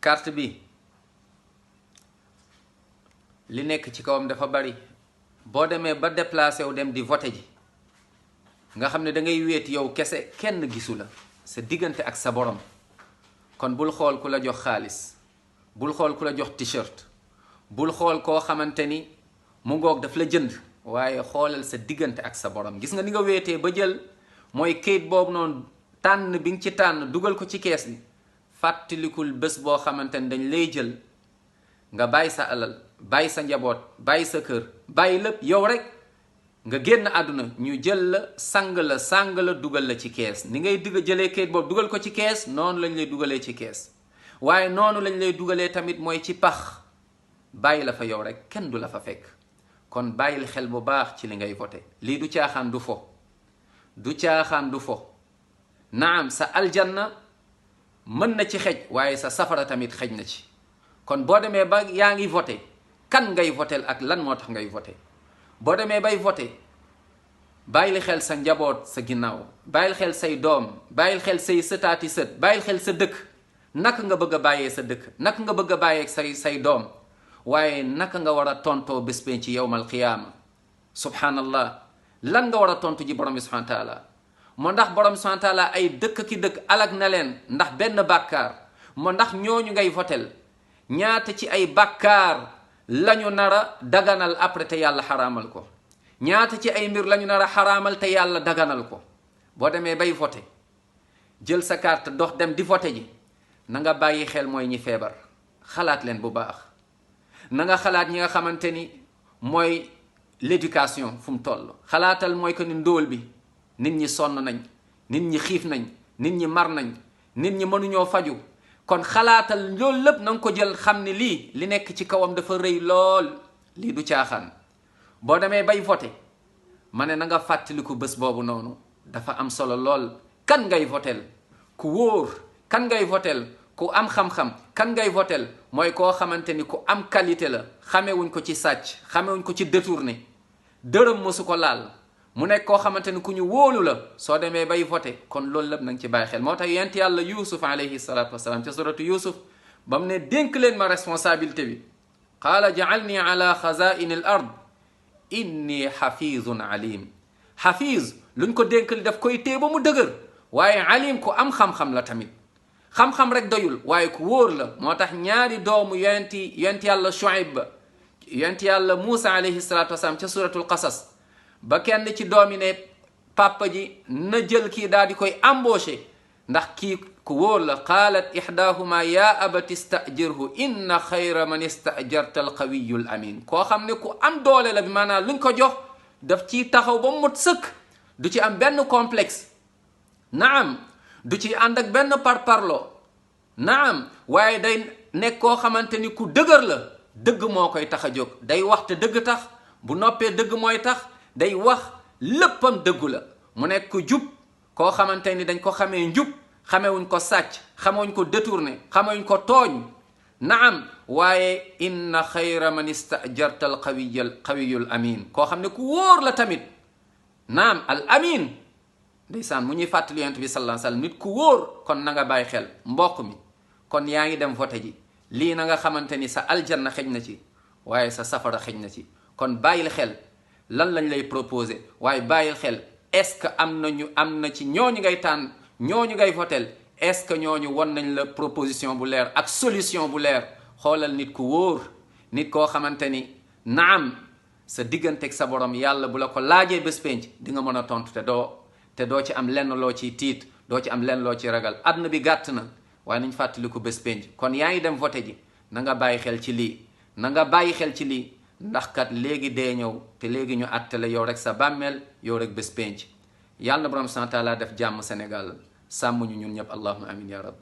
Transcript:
carte bi li nekk ci kawam dafa bari boo demee ba déplacé wu dem di voté ji nga xam ne da ngay wéet yow kese kenn gisu la sa diggante ak sa borom kon bul xool ku la jox xaalis bul xool ku la jox t-shirt bul xool koo xamante ni mu ngoog daf la jënd waaye xoolal sa diggante ak sa borom. Gis nga ni nga wéetee ba jël mooy kayit boobu noonu tànn bi nga ci tànn dugal ko ci kees bi fàttalikul bés boo xamante ni dañ lay jël nga bàyyi sa alal bàyyi sa njaboot bàyyi sa kër bàyyi lépp yow rek nga génn àdduna ñu jël la sàng la dugal la ci kees. ni ngay jëlee kayit boobu dugal ko ci kees noonu lañ lay dugalee ci kees waaye noonu lañ lay dugalee tamit mooy ci pax bàyyi la fa yow rek kenn du la fa fekk. kon bàyyil xel bu baax ci li ngay voté lii du caaxaan du fo du caaxaan du fo naam sa aljanna mën na ci xej waaye sa safara tamit xej na ci. kon boo demee ba yaa ngi voté kan ngay votel ak lan moo tax ngay voté boo demee bay voté bàyyil xel sa njaboot sa ginnaaw bàyyil xel say doom bàyyil xel say sëtaati sët bàyyil xel sa dëkk naka nga bëgg a bàyyee sa dëkk naka nga bëgg a bàyyee say doom waaye naka nga war a tontoo bés penc ci yowmal qiyaama. subhanallah lan nga war a tontu ji borom bi subhanahu wa taala moo ndax borom bi subhanahu wa taala ay dëkk ki dëkk alag na leen ndax benn bàkkaar moo ndax ñooñu ngay votel ñaata ci ay bàkkaar lañu nar a daganal après te yàlla xaraamal ko ñaata ci ay mbir lañu nar a xaraamal te yàlla daganal ko. boo demee bay voté jël sa carte dox dem di voté ji na nga bàyyi xel mooy ñi feebar xalaat leen bu baax na nga xalaat ñi nga xamante ni mooy l'éducation fu mu toll xalaatal mooy que ni ndóol bi nit ñi sonn nañ nit ñi xiif nañ nit ñi mar nañ nit ñi mënuñoo faju kon xalaatal loolu lépp na nga ko jël xam ne lii li nekk ci kawam dafa rëy lool lii du caaxaan. boo demee bay voté ma ne na nga fàttaliku bés boobu noonu dafa am solo lool. kan ngay votel ku wóor kan ngay votel ku am xam-xam kan ngay votel mooy koo xamante ni ku am qualité la xamewuñ ko ci sàcc xamewuñ ko ci détourné dërëm mosu ko laal mu nekk koo xamante ni ku ñu wóolu la. soo demee bay voté kon loolu lépp na nga ci bàyyi xel moo tax yent yàlla yusuf alayhi salatu wasalaam ca suratu yusuf ba mu ne dénk leen ma responsabilité bi qaala ja'alni ala xazaini al ard inni xafizun alim. xafiz luñ ko dénk li daf koy téye ba mu dëgër waaye alim ku am xam-xam la tamit xam-xam rek doyul waaye ku wóor la. moo tax ñaari doomu yent yàlla Shuayb ba yent yàlla Muusa alayhi salatu wasalaam ca suratul qasas ba kenn ci doomi ne papa ji na jël kii daal di koy embauché ndax kii ku wóor la. qaalat ihdahuma ya abati istajirhu inna xayra man istajarta alqawiyu l amin. koo xam ne ku am doole la bi maanaam luñ ko jox daf ciy taxaw ba mot sëkk du ci am benn complexe naam du ci ànd ak benn parparloo naam waaye day nekk koo xamante ni ku dëgër la. dëgg moo koy tax a jóg day wax te dëgg tax bu noppee dëgg mooy tax day wax léppam dëggu la. mu nekk ku jub koo xamante ni dañ ko xamee njub xamewuñ ko sàcc xamewuñ ko détourné xamewuñ ko tooñ naam waaye inna xayra man istajarta al qawiyul amin. koo xam ne ku wóor la tamit naam al amin ndeysaan mu ñuy fàttali yonent bi sallallahu alayhi wasallam nit ku wóor. kon na nga bàyyi xel mbokk mi kon yaa ngi dem voté ji lii na nga xamante ni sa aljanna xëj na ci waaye sa safara xëj na ci. kon bàyyil xel lan lañ lay proposé waaye bàyyil xel est-ce que am na ci ñooñu ngay tànn ñooñu ngay votel est-ce que ñooñu won nañ la proposition bu leer ak solution bu leer. xoolal nit ku wóor nit koo xamante ni naam sa digganteeg sa borom yàlla bu la ko laajee bés penc di nga mën a tontu te doo ci am lenn loo ciy tiit doo ci am lenn loo ci ragal. àdduna bi gàtt na waaye nañ fàttaliku bés penc. kon yaa ngi dem voté ji na nga bàyyi xel ci lii na nga bàyyi xel ci lii ndax kat léegi dee ñëw te léegi ñu àttale yow rek sa bàmmeel yow rek bés penc. yàlla na borom subhanahu wa taala def jàmm Sénégal sàmm ñu ñun ñëpp allahumma amin ya rab.